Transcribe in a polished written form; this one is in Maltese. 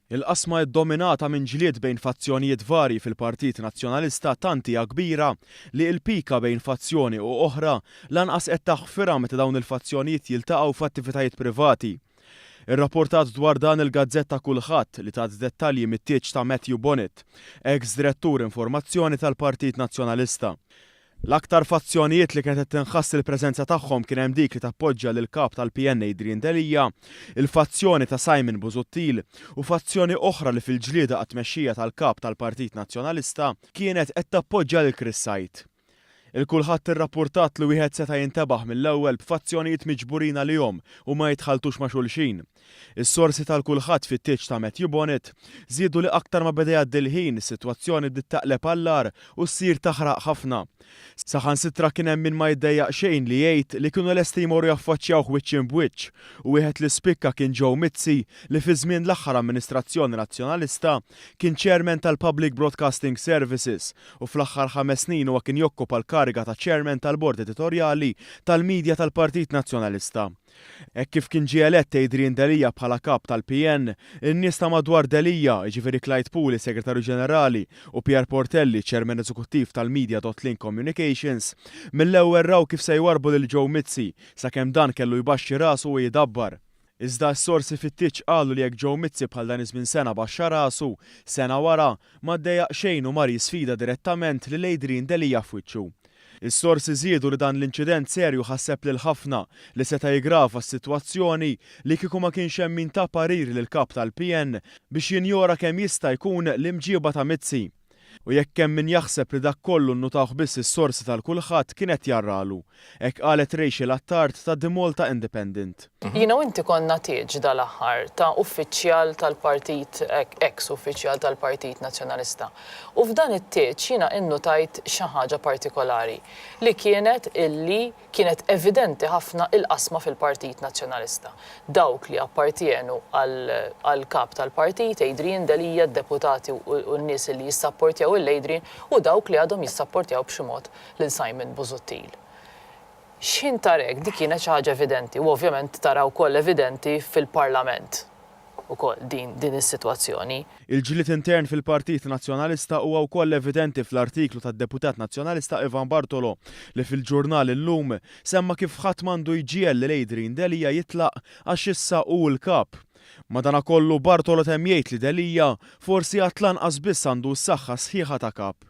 Il-qasma ddominata minn ġlied bejn fazzjonijiet varji fil-Partit Nazzjonalista tant hija kbira li l-pika bejn fazzjoni u oħra lanqas qed taħfirha meta dawn il-fazzjonijiet jiltaqgħu f'attivitajiet privati. Irrapportat dwar dan il-gazzetta Kullħadd li tat dettalji mit-tieġ ta' Matthew Bonett, eks Direttur Informazzjoni tal-Partit Nazzjonalista. L-aktar fazzjonijiet li kienet qed tinħass il-preżenza tagħhom kien hemm dik li tappoġġja lill-Kap tal-PN Adrian Delia, il-fazzjoni ta' Simon Busuttil u fazzjoni oħra li fil-ġlieda għat-tmexxija tal-Kap tal-Partit Nazzjonalista kienet qed tappoġġja lil Chris Said. Il-Kulħadd irrappurtat li wieħed seta' jintebaħ mill-ewwel b'fazzjonijiet miġburin għalihom u ma jitħalltux ma' xulxin. Is-sorsi tal-Kulħadd fit-tieġ ta' Matthew Bonett żiedu li aktar ma beda jgħaddi l-ħin, is-sitwazzjoni bdiet taqleb għall-agħar u ssir taħraq ħafna. Saħansitra kien hemm min ma jiddejjaq xejn li jgħid li kienu lesti jmorru jaffaċċjawh wiċċ imb wiċċ u wieħed li spikka kien Joe Mizzi li fi żmien l-aħħar amministrazzjoni Nazzjonalista kien Chairman tal-Public Broadcasting Services u fl-aħħar ħames snin huwa kien jokkupa l-kariga ta' Chairman tal-Bord Editorjali tal-Media tal-Partit Nazzjonalista. Hekk kif kien ġie elett Adrian Delia bħala Kap tal-PN, in-nies ta' madwar Delia, jiġifieri Clyde Puli, Segretarju Ġenerali, u Pierre Portelli, Chairman Eżekuttiv tal-Media dot Link Communications, mill-ewwel raw kif se jwarrbu lil Joe Mizzi, sakemm dan kellu jbaxxi rasu u jidabbar. Iżda s-sorsi fit-tieġ qalu li jekk Joe Mizzi bħal dan iż-żmien sena baxxa rasu, sena wara, ma ddejjaq xejn u mar jisfida direttament lil Adrian Delia f'wiċċu. Is-sorsi żiedu li dan l-inċident serju ħasseb lil ħafna li seta' jiggrava s-sitwazzjoni li kieku ma kienx hemm min ta parir lill-Kap tal-PN biex jinjora kemm jista' jkun l-imġieba ta' Mizzi. U jekk hemm min jaħseb li dak kollu nnutawh biss is-sorsi tal-Kulħadd kien qed jgħarralu. Hekk qalet Rachel Attard ta' The Malta Independent. Jiena u inti konna tieġ dal-aħħar ta' uffiċjal tal-Partit, eks uffiċjal tal-Partit Nazzjonalista. U f'dan it-tieġ jiena innutajt xi ħaġa partikolari li kienet illi kienet evidenti ħafna il-qasma fil-Partit Nazzjonalista. Dawk li appartjenu għall-Kap tal-Partit, Adrian Delia, d-deputati u n-nies illi jissapportjaw 'il Adrian u dawk li għadhom jissapportjaw b'xi mod lil Simon Busuttil. X'ħin tarek, dik kienet xi ħaġa evidenti u ovvjament tara wkoll evidenti fil-Parlament ukoll din din is-sitwazzjoni. Il-ġlied intern fil-Partit Nazzjonalista huwa wkoll evidenti fl-artiklu tad-Deputat Nazzjonalista Ivan Bartolo li fil-ġurnal Illum semma kif ħadd m'għandu jġiegħel lil Adrian Delia jitlaq għax issa hu l-Kap. Madanakollu Bartolo temm jgħid li Delia forsi għad lanqas biss għandu s-saħħa sħiħa ta' Kap.